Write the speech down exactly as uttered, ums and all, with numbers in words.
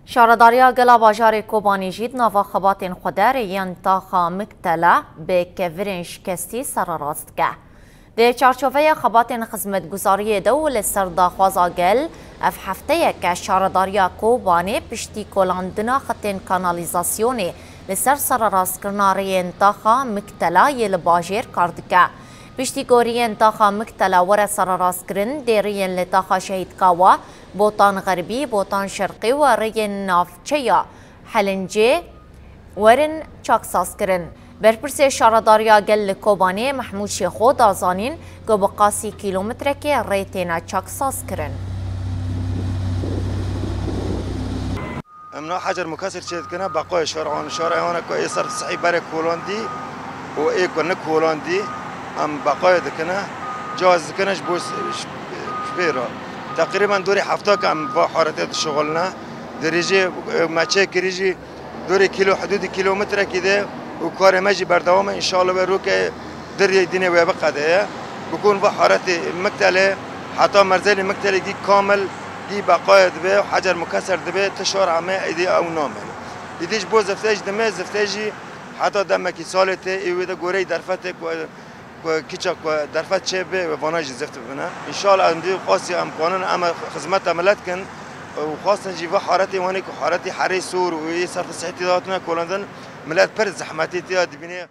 Şaredariya Gela Bajarê Kobanê jî di nava xebatên xwe de rêyên taxa Miktela bi kevirên şikestî sererast dike. Di çarçoveya xebatên xizmetguzariyê de û li ser daxwaza gel, ev hefteyeke Şaredariya Kobanê piştî kolandina xetên kanalîzasyonê li ser sererastkirina rêyên taxa Miktela yê li bajêr kar dike. Piştî ku rêyên taxa Miktela were sererastkirin, dê rêyên li taxa Şehîd Kawa, Botan Xerbî, Botan Şerqî û rêyên navçeya Helincê werin çaksazkirin. Berpirsê Şaredariya Gel li Kobanê Mehmûd Şêxo da zanîn ku bi qasî kîlometrekê rê têne çaksazkirin. Em na Hecer Mukesir çê dikine, beqayê şar an, şar ewana ku ê ser sihî berê kolandî û ê ku ne kolandî, em beqayê dikine, cihaz dikine ji bo s-, ji, ji vê re. Teqrîben dorê hefta ke em va haretê dişixulne. Di rêjê, e, me çê kirî jî dorê kîlo, hidûdî kîlometrekî de û karê me jî berdewam e. Înşallah wê rokê dirê dînê wê biqedeye. Bikun va haretê Miktelê, heta merzelê Miktelê gî kamil, gî beqayê dibe, Hecer Mukeser dibe, ti şar ame, êdî ew name. Êdî ji bo zifte jî dime, zifte jî heta demekî salê tê, ê wê de goreyî derfetê ku, ku kiça ku derfet çê bê, vana jî zift bibine. Înşallah em dî xwestî em kanin em xizmeta milet kin û xwestin jî va haretê wanê ku haretî herê sor û ê serf sihîtî de hatine kolendin, milet pir zehmetî tê dibîne.